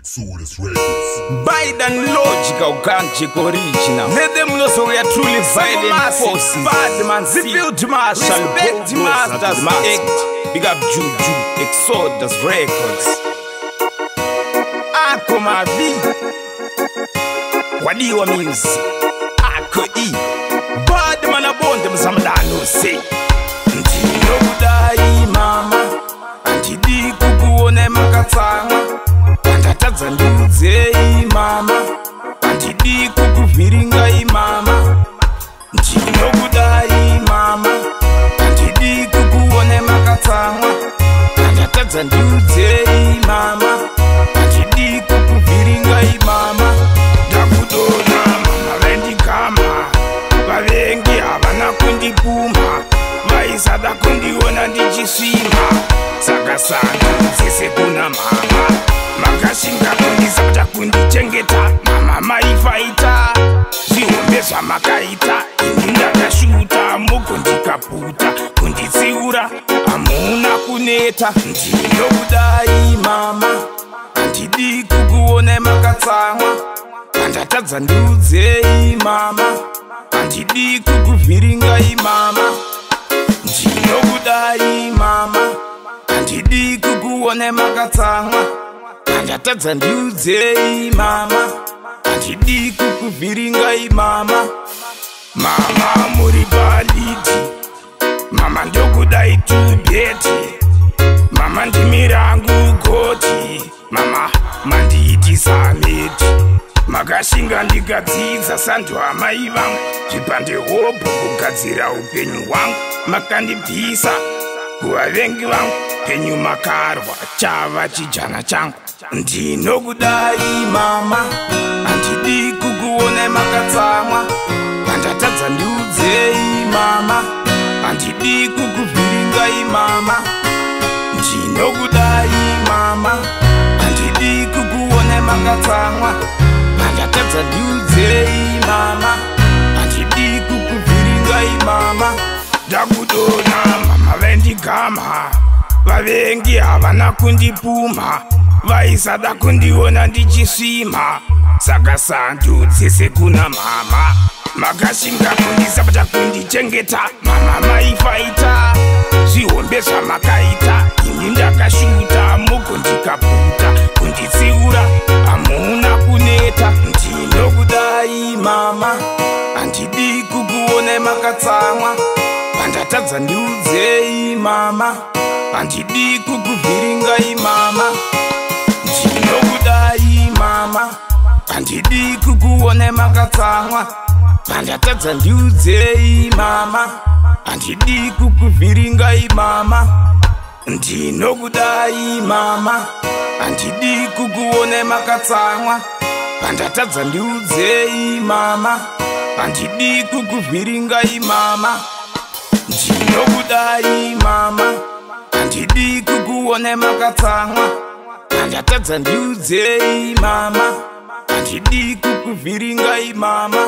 Exodus Records. Biden logical ganjik original. Let them know so we are truly violent forces. Bad man, the field marshal, respect masters, act. Big up Juju, Exodus Records. Ako Mavi, Wadiwa Music, Ako E. Bad man abonde mzamdano say. Ndinokudai mama, handidi kukuona makatsamwa. Ndatadza ndiudzei mama, handidi kukuvhiringai mama. Ndinokudai mama, handidi kukuona makatsamwa. Ndatadza ndiudzei mama, handidi kukuvhiringai mama. Ndakudona mama vendigama, vavengi havana kundipumha, vaisada kundiona ndichisvimha. Saka sando dzese kuna mama, makashinga kundisapota kundichengeta. Mama maifaita zvihombe zvamakaita, ini ndakashuta mugo ndikaputa, kunditsiura hamuna kuneta. Ndinokudai mama, handidi kukuona makatsamwa. Ndatadza ndiudzei mama, handidi kukuvhiringai mama. Ndinokudai mama, handidi kukuona makatsamwa. Ndatadza ndiudzei mama, handidi kukuvhiringai mama. Mama muri paliti, mama ndokudai tubeti, mama ndimi rangu goti, mama mandiitisa meti. Makashinga ndikadzidza sandu amai vangu, zvipande hobho kugadzira upenyu hwangu. Makandibvisa kuvavengi vangu, penyu makarwa chava chijana changu. Ndinokudai mama, handidi kukuona makatsamwa. Ndatadza ndiudzei mama, handidi kukuvhiringai mama. Ndinokudai mama, handidi kukuona makatsamwa. Ndatadza ndiudzei mama, handidi kukuvhiringai mama. Ndakudona mama vendigama, vavengi havana kundipumha, vaisada kundiona ndichisvimha. Saka sando dzese kuna mama, makashinga kundisapota kundichengeta. Mama maifaita zvihombe zvamakaita, ini ndakashuta mugo ndikaputa, kunditsiura hamuna kuneta. Ndinokudai mama, handidi kukuona makatsamwa. Ndatadza ndiudzei mama, handidi kukuvhiringai mama. Ndinokudai mama, handidi kukuona makatsamwa. Ndatadza ndiudzei mama, handidi kukuvhiringai mama. Ndinokudai mama, handidi kukuona makatsamwa. Ndatadza ndiudzei mama, handidi kukuvhiringai mama. Ndinokudai mama, handidi kukuona makatsamwa. Ndatadza ndiudzei mama, handidi kukuvhiringai mama.